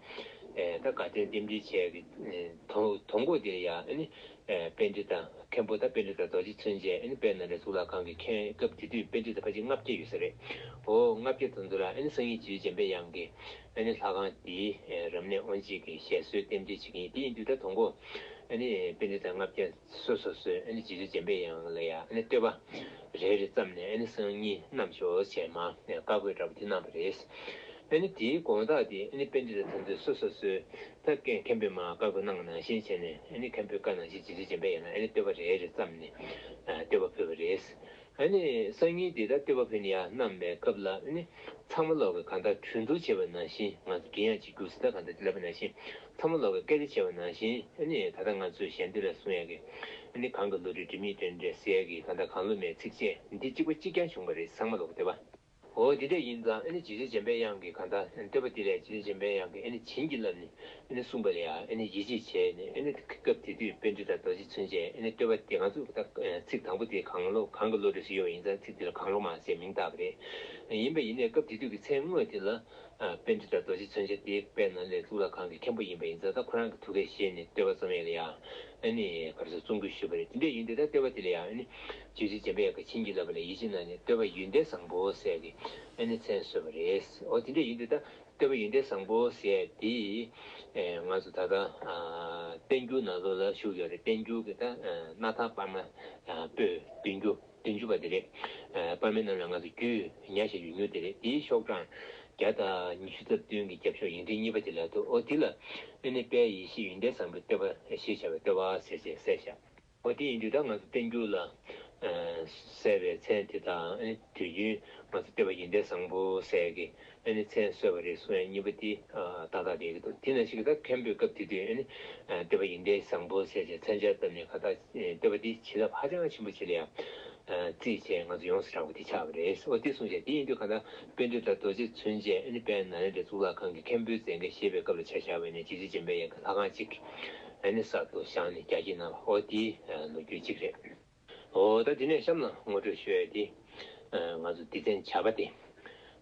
ད་དགའ་སྟོན་རྟེན་འབྲེལ་བྱས་ཀྱི་དོན་དགོང་དགོང་དེ་ལ་ཡང་ཨ་ནི་པཎྜི་ཏ་མཁན་པོ་ད་པཎྜི་ཏ་རྡོ་རྗེ་མཚོན་ཆ་ཨ་ནི་དཔལ་ནཱ་ལེནྡྲ་གཙུག་ལག་ཁང་གི་མཁན་སྐབས་དེ་དུས་པཎྜི་ཏ་ཕལ་ཆེར་ལྔ་བརྒྱ་ཡོད་ས་རེད། འོ་ལྔ་བརྒྱ་དེ་ཚོ་ལ་ཨ་ནི་སང་ཉིན་རྗེ་བཙུན་འཇམ་པའི་དབྱངས་ཀྱི་ཨ་ནི་ལྷ་ཁང་དེའི་རབ་གནས་དབུ་འབྱེད་ཀྱི་ཞལ་གསོལ་རྟེན་འབྲེལ་བྱེད་ཀྱི་ཡིན། དེ་ཡིན་དུས་ད་དོན་དགོང་ཨ་ནི་པཎྜི་ཏ་ལྔ་བརྒྱ་སོ་སོ་སོས་ཨ་ནི་རྗེ་བཙུན་འཇམ་པའི་དབྱངས་ལ་ཡང་ཨ་ནི་བསྟོད་པ་རེ་རེ་བརྩམས་ནས་ཨ་ནི་སང་ཉིན་བསྣམས་ཤོག་ཅེས་མར་བཀའ་བཀོད་འདྲ་པོ་དེ་གནང་བ་རེད། ཨ་ནི་དེའི་དགོང་དག་དེ་ཨ་ནི་པཎྜི་ཏ་དེ་ཚོས་སོ་སོ་སོའི་ད་མཁན་པོས་མར་བཀའ་བཀོད་གནང་བ་ནང་བཞིན་བྱས་ནས་ཨ་ནི་མཁན་པོའི་བཀའ་ནང་བཞིན་རྗེ་བཙུན་འཇམ་པའི་དབྱངས་ལ་ཨ་ནི་བསྟོད་པ་རེ་རེ་བརྩམས་ནས་བསྟོད་པ་ཕུལ་བ་རེད། ཨ་ནི་སང་ཉིན་དེ་ད་བསྟོད་པ་ཕུལ་ནས་ཡར་བསྣམས་པའི་སྐབས་ལ་ཨ་ནི་ཚང་མ་ལོག་གིས་གང་ལྟར་གྲོས་བསྡུར་བྱས་པ་ནང་བཞིན་ང་ཚོ་མགྲིན་དབྱངས་གཅིག་གྱུར་ཟེར་ད་གང་ལྟར་ལབ་པ་ནང་བཞིན་ཚང་མ་ལོག་གིས་སྐད་ཆ་བྱས་པ་ནང་བཞིན་ཨ་ནི་ད་ལྟ་ང་ཚོའི་ཞལ་འདོན་ལ་གསུང་ཡག་གི་ཨ་ནི་གང་གི་བློ་གྲོས་སྒྲིབ་གཉིས་སྟོན་འབྲས་ཟེར་ཡག་གི་གང་ལྟར་གང་བློ་མའི་ཚིགས་བཅད་འདི་གཅིག་པ་གཅིག་རྐྱང་བྱུང་བ་རེད། ཚང་མ་ལོག་གིས་བསྟོད་པ། འོ་དེ་འདྲ་ཡིན་ཙང་ཨ་ནི་རྗེ་བཙུན་འཇམ་པའི་དབྱངས་ཀྱིས་གང་ལྟར་བསྟོད་པ་དེ་ལས་རྗེ་བཙུན་འཇམ་པའི་དབྱངས་ཀྱིས་ཨ་ནི་བྱིན་གྱིས་བརླབས་ནས་ཨ་ནི་གསུངས་པ་ལ་ཡང་ཨ་ནི་ཡིད་ཆེས་བྱས་ནས། ཨ་ནི་སྐབས་དེ་དུས་པཎྜི་ཏ་རྡོ་རྗེ་མཚོན་ཆས་ཨ་ནི་བསྟོད་པ་དེ་ང་ཚོས་ད་ཚིག་དང་པོ་དེ་གང་བློ་གང་གི་བློ་གྲོས་སུ་ཡོད་པ་ཡིན་ཙང་ཚིག་དེ་ལ་གང་བློ་མ་ཟེར་མིང་བཏགས་པ་རེད། ཡིན་པ་ཡིན་ནའི་སྐབས་དེ་དུས་ཀྱི་མཚན་དངོས་དེ་ལ་པཎྜི་ཏ་རྡོ་རྗེ་མཚོན་ཆས་དེ་དཔལ་ནཱ་ལེནྡྲ་གཙུག་ལག་ཁང་གི་མཁན་པོ་ཡིན་པ་ཡིན་ཙང་ད་ཁོ་རང་གི་ཐུགས་ཁུར་བཞེས་ནས་བསྟོད་པ་རྩོམ་ཡས་ལ་ཡང་ཨ་ནི་ག་རེ་ཟེར་བརྩོན་འགྲུས་ཞུས་པ་རེད། དེ་འདྲ་ཡིན་དུས་ད་བསྟོད་པ་དེ་ལ་ཡང་ཨ་ནི་རྗེ་བཙུན་འཇམ་པའི་དབྱངས་ཀྱིས་བྱིན་གྱིས་བརླབས་པ་ལ་ཡིད་ཆེས་གནང་ནས་བསྟོད་པ་ཡོན་ཏན་བཟང་པོ་ཟེར་གྱི་ཨ་ནི་མཚན་གསོལ་བ་རེད། འོ་དེ་འདྲ་ཡིན་དུས་ད་བསྟོད་པ་ཡོན་ཏན་བཟང་པོ་ཟེར་དེ་ཨེ་ང་ཚོ་ད་ལྟ་ཨ་བསྟན་འགྱུར་ནང་ལོགས་ལ་བཞུགས་ཡོད་རེད། བསྟན་འགྱུར་གྱི་ད་ཨ་སྣར་ཐང་པར་མ་ཨ་པོད་བདུན་ཅུ་བདུན་ཅུ་པ་དེ་རེད། ཨ་པར་མའི་ནང་ལ་ང་ཚོ་རྒྱུད་ཉར་བཞག་ཡོད་མྱོང་དེ་རེད། དེའི་ཤོག་གྲངས་བརྒྱ་དང་ཉི་ཤུ་རྩ་བདུན་གྱི་རྒྱབ་ཤོག་ཡིག་ཕྲེང་གཉིས་པ་དེ་ལ་འདུག་འོ་དེ་ལ་ཨ་ནི་དཔལ་ཡེ་ཤེས་ཡོན་ཏན་བཟང་པོའི་བསྟོད་པ་ཞེས་བྱ་བའི་བསྟོད་པ་ཟེར་བྱས་གསལ་བཞག་འོ་དེ་ཡིན་དུས་ད་ང་ཚོ་བསྟན་འགྱུར་ལ་ཨ་གསལ་བའི་མཚན་དེ་དང་ཨ་ནི་དུས་རྒྱུན་ང་ཚོ་བསྟོད་པ་ཡོན་ཏན་བཟང་པོ་ཟེར་གྱི་ཨ་ནི་མཚན་གསོལ་བ་རེད་གསུང་ཡ་གཉིས་པ་དེ་ཨ་ཏག་ཏག་རེད་ཀྱི་འདུག་དེ་ནང་བཞིན་གྱི་ད་མཁན་པོས་སྐབས་དེ་དུས་ཨ་ནི་ཨ་བསྟོད་པ་ཡོན་ཏན་བཟང་པོ་ཟེར་བྱས་མཚན་སྦྱར་བཏབ་ནས་གང་ལྟར་ཨ་བསྟོད་པ་འདི་བྱིན་རླབས་ཧ་ཅང་ཆེན་པོ་ཆེ་ལ་ཡང་ཨ་རྩིས་བྱས་ང་ཚོ་ཡོངས་སུ་གྲགས་པ་དེ་ཆགས་པ་རེད། འོ་དེ་གསུངས་བྱས་དེ་ཡིན་དུས་གང་ལྟར་པཎྜི་ཏ་རྡོ་རྗེ་མཚོན་ཆས་ཨ་ནི་དཔལ་ནཱ་ལེནྡྲའི་གཙུག་ལག་ཁང་གི་མཁན་པོའི་མཛད་འགན་བཞེས་པའི་སྐབས་ལ་ཆ་བཞག་པ་ཡིན་ན་རྗེ་བཙུན་འཇམ་པའི་དབྱངས་ཀྱི་ལྷ་ཁང་གཅིག་ཨ་ནི་གསར་དུ་བཞེངས་ནས་རྒྱ་སྐྱེད་གནང་བ་འོ་དེའི་ལོ་རྒྱུས་གཅིག་རེད། འོ་ད་དེ་ནས་གཤམ་ལ་ངོ་སྤྲོད་ཞུ་ཡས་དེ། ང་ཚོ་སྡེ་ཚན་བྱ་བ་དེ།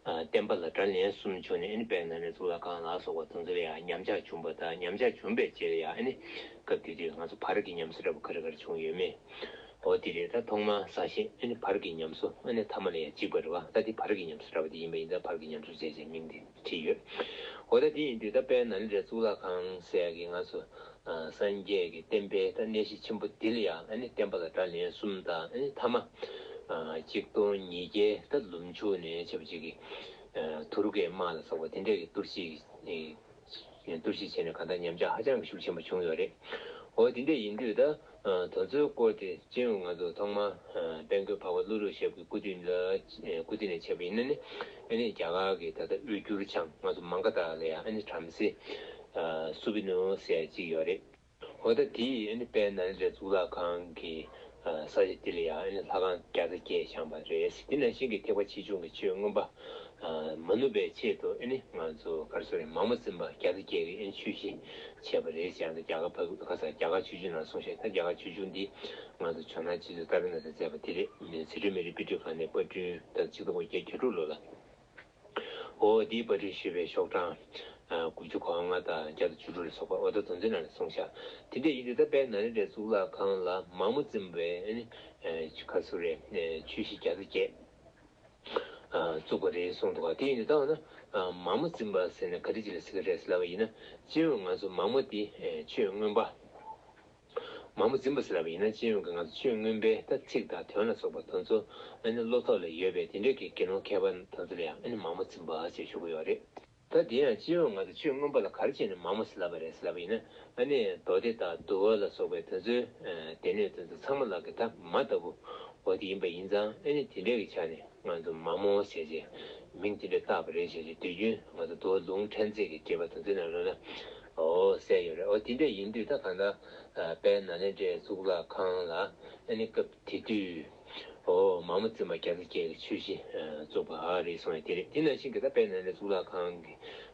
བསྟན་པ་ལ་དགྲ་ལན་གསུམ་བྱུང་ནས་ཨ་ནི་དཔལ་ནཱ་ལེནྡྲ་གཙུག་ལག་ཁང་ལ་སོགས་པ་དེ་ཚོ་ལ་ཡང་ཉམས་ཆག་བྱུང་བ་དང་། ཉམས་ཆག་བྱུང་བའི་རྗེས་ལ་ཡང་ཨ་ནི་སྐབས་དེ་དུས་ང་ཚོ་བར་གྱི་ཉམས་གསོ་འདྲ་པོ་ག་རེ་ག་རེ་བྱུང་ཡོད་མེད། འོ་དེ་རེད། ད་ཐོག་མར་གསར་བཞེངས་ཨ་ནི་བར་གྱི་ཉམས་གསོ། ཨ་ནི་ཐ་མ་ལ་ཡང་གཅིག་པ་རེད་བ། ད་དེ་བར་གྱི་ཉམས་གསོ་འདྲ་པོ་དེ་ཡིན་པ་ཡིན་ཙང་བར་གྱི་ཉམས་གསོ་ཟེར་བྱས་མིང་དེ་བྲིས་ཡོད། འོ་ད་དེ་ཡིན་དུས་ད་དཔལ་ནཱ་ལེནྡྲ་གཙུག་ལག་ཁང་ཟེར་ཡག་གི་ང་ཚོ་ཨ་སངས་རྒྱས་ཀྱི་བསྟན་པའི་ད་གནས་གཞི་ཆེན་པོ་འདི་ལ་ཡང་ཨ་ནི་བསྟན་པ་ལ་དགྲ་ལན་གསུམ་དང་། ཨ་ནི་ཐ་མ་ཨ་གཅིག་སྟོང་ཉིས་བརྒྱའི་ད་ལུང་ཕྱོགས་ནས་བྱས་པ་ཅིག་གི་ཨ་དུར་གྱི་དམག་ལ་སོགས་པ་དེ་འདྲས་ཀྱི་གཏོར་བཤིག་གཏོར་བཤིག་བྱས་ནས་གང་ལྟར་ཉམས་ཆག་ཧ་ཅང་གི་ཤུགས་ཆེན་པོ་བྱུང་ཡོད་རེད། འོ་དེ་འདྲས་ཡིན་དུས་ད་ཨ་དེ་ཚོའི་སྐོར་དེ་སྤྱི་ཡོངས་ང་ཚོ་ཐོག་མར་ཨ་དཔལ་མགོན་འཕགས་པ་ཀླུ་སྒྲུབ་ཞབས་ཀྱི་སྐུ་དུས་ལ་ཨ་སྐུ་དུས་ནས་བྱས་པ་ཡིན་ན་ནི་ཨ་ནི་རྒྱ་གར་གྱི་ད་ལྟ་དབུས་འགྱུར་འཆང་ང་ཚོ་མ་ག་དྷ་ལ་ཡང་ཨ་ནི་བྲམ་ཟེ་ཨ་སུ་བི་ནུ་ཟེར་ཡ་གཅིག་ཡོད་རེད། འོ་ད་དེ་ཡིས་ཨ་ནི་དཔལ་ནཱ་ལེནྡྲའི་གཙུག་ལག་ཁང་གི་ཨ་ས་ཆ་དེ་ལ་ཡང་ཨ་ནི་ལྷ་ཁང་བརྒྱ་རྩ་བརྒྱད་བཞེངས་པ་རེད། དེ་ནང་བཞིན་གྱི་ཐེག་པ་ཆེ་ཆུང་གི་ཆོས་མངོན་པ་ཨ་མ་ནུབ་པའི་ཆེད་དུ་ཨ་ནི་ང་ཚོ་ག་རེ་ཟེར་རེད། མ་མོ་རྩིབས་པ་བརྒྱ་རྩ་བརྒྱད་ཀྱི་ཨ་ནི་ཆོས་གཞི་བྱས་པ་རེད་ཟེར་ཡང་ད་རྒྱ་གར་ཕ་གི་ཁ་ས་རྒྱ་གར་ཆོས་འབྱུང་ནང་གསུངས་ཤག་ད་རྒྱ་གར་ཆོས་འབྱུང་འདི་ང་ཚོ་ཇོ་ནང་རྗེ་བཙུན་ཏཱ་རེ་ནཱ་ཐས་མཛད་པ་དེ་རེད། ཚེ་སྒྲོན་མི་རིགས་དཔེ་སྐྲུན་ཁང་ནས་པར་སྐྲུན་ད་ཆིག་སྟོང་དགུ་བརྒྱ་གྱ་དྲུག་ལོ་ལ། འོ་འདིའི་པར་སྐྲུན་ཞུས་པའི་ཤོག་གྲངས་ཨ་དགུ་བཅུ་གོ་ལྔ་དང་བརྒྱ་དང་བཅུ་དྲུག་ལ་སོགས་པ་འོ་ད་དོན་ཚན་ནང་ལ་གསུངས་ཤག་དེ་འདྲ་ཡིན་དུས་ད་དཔལ་ནཱ་ལེནྡྲའི་གཙུག་ལག་ཁང་ལ་མ་མོ་རྩིབས་པའི་ཨ་ནི་ཨ་ག་རེ་ཟེར་རེད། ཨ་ཆོས་གཞི་བརྒྱ་རྩ་བརྒྱད་ཨ་བཙུགས་པ་རེད་གསུངས་འདུག་ག་དེ་ཡིན་དུས་ད་འོ་ན་ཨ་མ་མོ་རྩིབས་པ་ཟེར་ན་ག་རེ་ཅིག་ལ་ཟེར་གི་རེད་ཟེར་ལབ་པ་ཡིན་ན། སྤྱི་ཡོངས་ང་ཚོ་མ་མོ་དེ་ཨ་ཆོས་མངོན་པ། མ་མོ་རྩིབས་པ་ཟེར་ལབ་པ་ཡིན་ན་སྤྱི་ཡོངས་ཀྱི་ང་ཚོ་ཆོས་མངོན་པའི་ད་ཚིག་དང་དོན་ལ་སོགས་པ་དེ་ཚོ་ཨ་ནི་བློ་ཐོག་ལ་ཡོད་པའི་དེ་འདྲའི་གི་དགེ་སློང་མཁས་པ་དེ་ཚོ་ལ་ཡང་ཨ་ནི་མ་མོ་རྩིབས་པ་ཞེས་ཞུ་གི་ཡོད་རེད། ད་དེ་ཡང་སྤྱི་ཡོངས་ང་ཚོ་ཆོས་མངོན་པ་ལ་ག་རེ་བྱས་ནས་མ་མོ་ཟེར་ལབ་པ་རེད་ཟེར་ལབ་པ་ཡིན་ན། ཨ་ནི་མདོ་སྡེ་དང་འདུལ་བ་ལ་སོགས་པའི་དེ་ཚོའི་ཨ་སྡེ་སྣོད་དེ་ཚོ་ཚང་མ་ལ་གི་ད་མ་ལྟ་བུ་འོ་དེ་ཡིན་པ་ཡིན་ཙང་། ཨ་ནི་དེ་འདྲའི་གི་ཆ་ནས་ང་ཚོ་མ་མོ་ཞེས་བྱས་མིང་དེ་འདྲ་བཏགས་པ་རེད་ཞེས་བྱས་དུས་རྒྱུན་ང་ཚོ་འདུལ་བ་ལུང་ཕྲན་ཚེགས་ཀྱི་འགྲེལ་པ་དེ་ཚོའི་ནང་ལོགས་ལ་འོ་གསལ་ཡོད་རེད། འོ་དེ་འདྲ་ཡིན་དུས་ད་གང་ལྟར་ཨ་དཔལ་ནཱ་ལེནྡྲའི་གཙུག་ལག་ཁང་ལ་ཨ་ནི་སྐབས་དེ་དུས་འོ་མ་མོ་རྩིབས་པ་བརྒྱ་རྩ་བརྒྱད་ཀྱི་ཆོས་གཞི་ཨ་བཙུགས་པ་རེད་གསུངས་ཡ་དེ་རེད། དེ་ནང་བཞིན་གྱི་ད་དཔལ་ནཱ་ལེནྡྲའི་གཙུག་ལག་ཁང་གི་